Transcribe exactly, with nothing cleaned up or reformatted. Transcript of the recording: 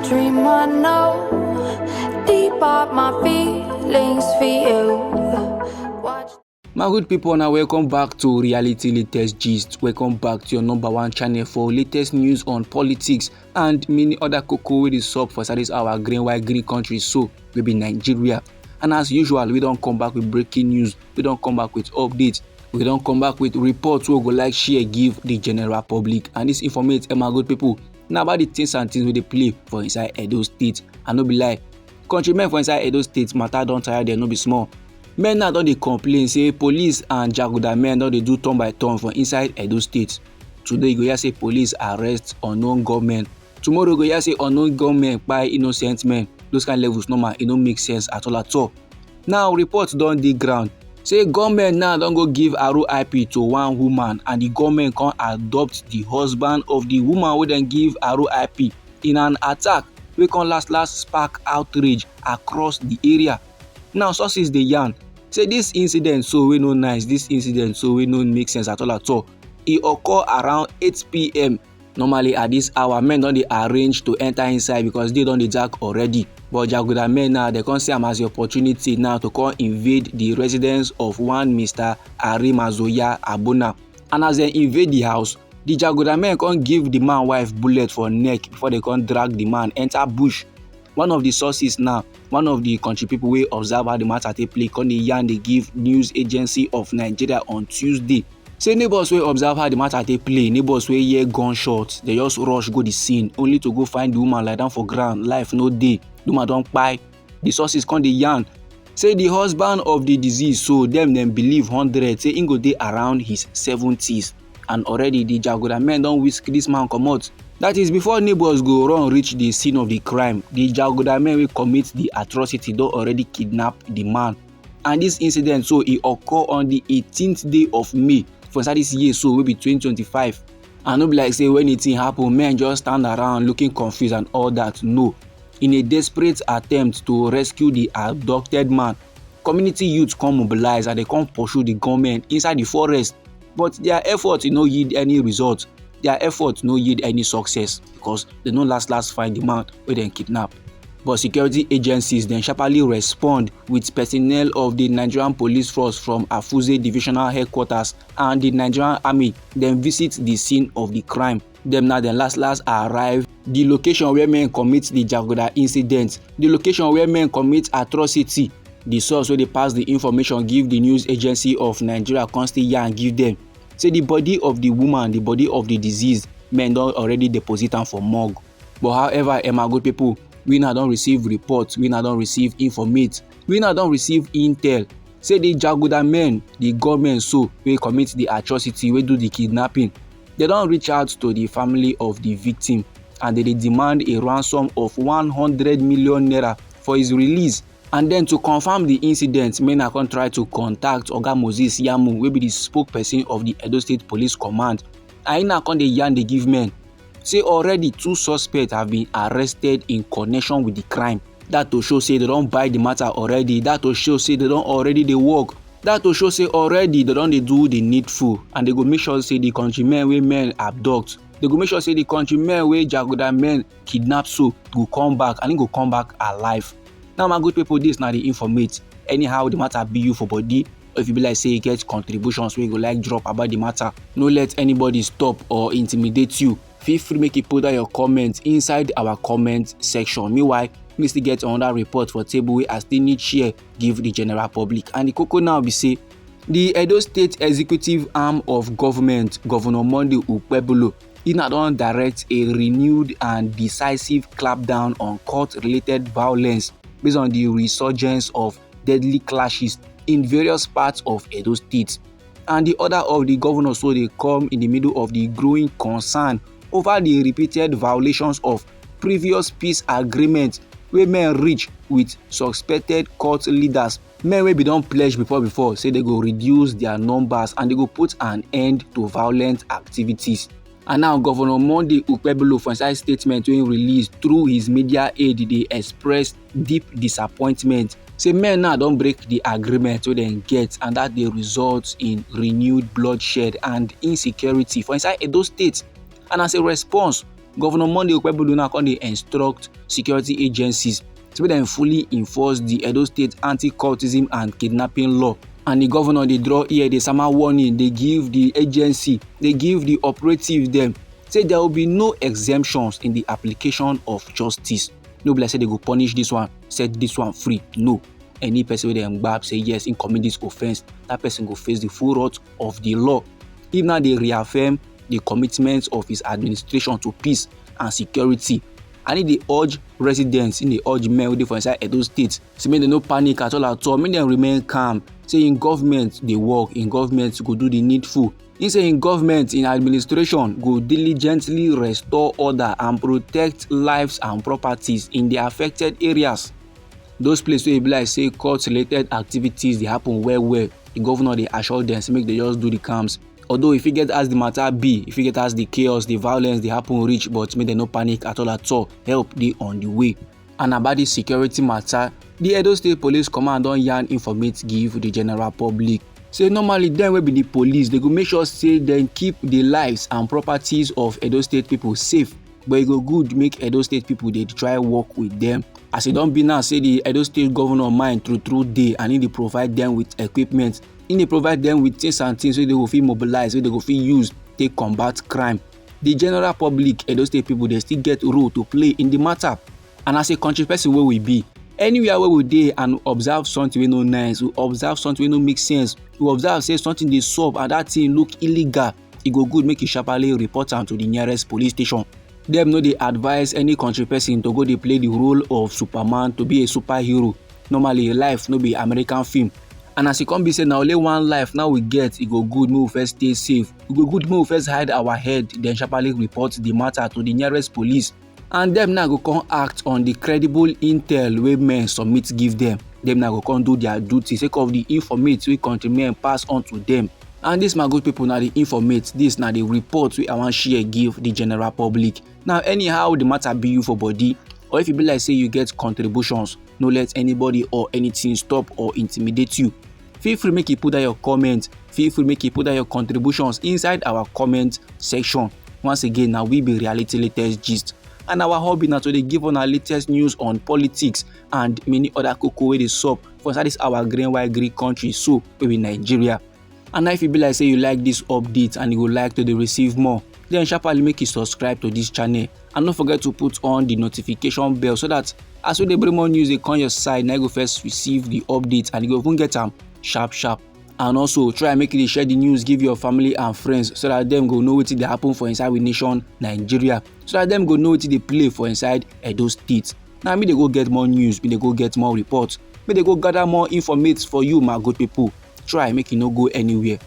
Dream I know, deep are my feelings for you. Watch. My good people, now welcome back to Reality Latest Gist. Welcome back to your number one channel for latest news on politics and many other koko wey dey sup for inside this our green white green country so wey be Nigeria. And as usual, we don come back with breaking news, we don come back with updates, we don come back with reports wey we go like share give the general public. And this informate, eh, my good people, na about the things and things wey dey play for inside Edo State. I no be lie, countrymen for inside Edo State matter don tire dem no be small. Men now don dey complain say police and jaguda men don dey do turn by turn for inside Edo State. Today you go hear say police arrest unknown gunmen. Tomorrow you go hear say unknown gunmen kpai innocent men. Those kind levels normal, e no make sense at all at all. Now report don dey ground say gunmen now don go give R I P to one woman, and the gunmen come adopt the husband of the woman wey dem give R I P in an attack wey come last last spark outrage across the area. Now sources dey yarn say this incident so wey no nice, this incident so wey no make sense at all at all, e occur around eight p.m. Normally at this hour, men don dey arrange to enter inside because day don dey dark already. But jaguda men now, dem come see am as the opportunity now to come invade the residence of one Mister Arimazoya Abuna. And as dem invade the house, the jaguda men come give the man wife bullet for neck before dem come drag the man enter bush. One of the sources now, one of the country people wey observe how the matter take play, come dey yarn dey give news agency of Nigeria on Tuesday say neighbors wey observe how the matter take play, neighbors wey hear gunshot, dem just rush go the scene only to go find the woman lie down for ground, life no dey, the woman don kpai. The sources come dey yarn say the husband of the deceased so, dem dem believe hundred, say im go dey around his seventies, and already the jaguda men don whisk this man comot. That is before neighbors go run reach the scene of the crime. The jaguda men wey commit the atrocity don already kidnap the man. And this incident so, e occur on the eighteenth day of May for inside this year so, wey be twenty twenty-five. And no be like say when the thing happen, men just stand around looking confused and all that. No. In a desperate attempt to rescue the abducted man, community youth come mobilize and dem come pursue the gunmen inside the forest. But their effort, e no yield any result. Their effort no yield any success because dem no last last find the man wey dem kidnap. But security agencies dem sharply respond with personnel of the Nigerian Police Force from Afuze Divisional Headquarters and the Nigerian Army. Dem visit the scene of the crime. Dem now dem last last arrive the location where men commit the jaguda incident, the location where men commit atrocity. The source wey dey pass the information give the news agency of Nigeria come still yarn give dem say the body of the woman, the body of the deceased, men don already deposit am for morgue. But however, eh, my good people, we now don receive report, we now don receive informate, we now don receive intel say the jaguda men, the gunmen so wey commit the atrocity, wey do the kidnapping, dem don reach out to the family of the victim and dem dey demand a ransom of one hundred million naira for his release. And then to confirm the incident, make una come try to contact Oga Moses Yamu, wey be the spokesperson of the Edo State Police Command. And im now come dey yarn dey give men say already two suspects have been arrested in connection with the crime. That to show say dem don buy the matter already. That to show say dem don already dey work. That to show say already dem don dey do the needful, and dem go make sure say the countrymen wey men abduct, dem go make sure say the countrymen wey jaguda men kidnap so go come back, and im go come back alive. Now, my good people, this na the informate. Anyhow the matter be you for body, or if you be like say you get contributions wey you go like drop about the matter, no let anybody stop or intimidate you. Feel free make you put down your comment inside our comment section. Meanwhile, me still get another report for table wey I still need share give the general public. And the koko now be say the Edo State executive arm of government, Governor Monday Okpebholo, he now don direct a renewed and decisive clampdown on cult-related violence based on the resurgence of deadly clashes in various parts of Edo State. And the order of the governor so dey come in the middle of the growing concern over the repeated violations of previous peace agreements wey men reach with suspected cult leaders. Men wey bin don pledge before before say dem go reduce their numbers and dem go put an end to violent activities. And now, Governor Monday Okpebholo, for inside statement wey he release through his media aide, dey express deep disappointment say men now don break the agreement wey dem get, and that dey result in renewed bloodshed and insecurity for inside Edo State. And as a response, Governor Monday Okpebholo now come dey instruct security agencies to make dem fully enforce the Edo State Anti-Cultism and Kidnapping Law. And the governor dey draw ear, dey sama warning, dey give the agency, dey give the operative dem, say there will be no exemptions in the application of justice. No be like say they go punish this one, set this one free. No. Any person wey dem gbab say yes, he commit this offense, that person go face the full wrath of the law. He now dey reaffirm the commitment of his administration to peace and security. And he dey urge residents, he dey urge men wey dey for inside Edo State, say make dem no panic at all at all, make dem remain calm. Say im government dey work, im government go do the needful. He say im government, im administration go diligently restore order and protect lives and properties in the affected areas. Those places wey e be like say cult-related activities dey happen well well, the governor dey assure dem say make dem just do the calms. Although e fit get as the matter be, e fit get as the chaos, the violence dey happen reach, but make dem no panic at all at all. Help dey on the way. And about the security matter, the Edo State Police Command don yarn informate give the general public. Say normally dem wey be the police, they go make sure say dem keep the lives and properties of Edo State people safe. But e go good make Edo State people dey try work with them. As e don be now say the Edo State governor mind true true dey, and he dey provide them with equipment, he dey provide them with things and things wey they go fit mobilize, wey they go fit use take combat crime. The general public, Edo State people, they still get role to play in the matter. And as a country person wey we be, anywhere wey we dey and observe something wey no nice, we observe something wey no make sense, we observe say something dey sup and that thing look illegal, e go good make you sharply report am to the nearest police station. Dem no dey advise any country person to go dey play the role of Superman, to be a superhero. Normally, life no be American film. And as e come be say na only one life now we get, e go good make we first stay safe. E go good make we first hide our head, then sharply report the matter to the nearest police. And dem now go come act on the credible intel wey men submit give them. Dem now go come do their duty sake of the informate wey countrymen pass on to them. And this, my good people, na the informate. This na the report wey I wan share give the general public. Now, anyhow the matter be you for body, or if e be like say you get contributions, no let anybody or anything stop or intimidate you. Feel free make you put down your comment. Feel free make you put down your contributions inside our comment section. Once again, na we be Reality Latest Gist, and our hobby na to dey give una latest news on politics and many other koko wey dey sup for inside this our green white green country so, wey be Nigeria. And now, if e be like say you like this update and you go like to dey receive more, then sharply make you subscribe to this channel, and no forget to put on the notification bell so that as we dey bring more news dey come your side, na you go first receive the update and you go even get am sharp sharp. And also try make you dey share the news give your family and friends so that dem go know wetin dey happen for inside we nation Nigeria, so that dem go know wetin dey play for inside Edo State. Now me dey go get more news, me dey go get more reports, me dey go gather more informates for you, my good people. Try make you no go anywhere.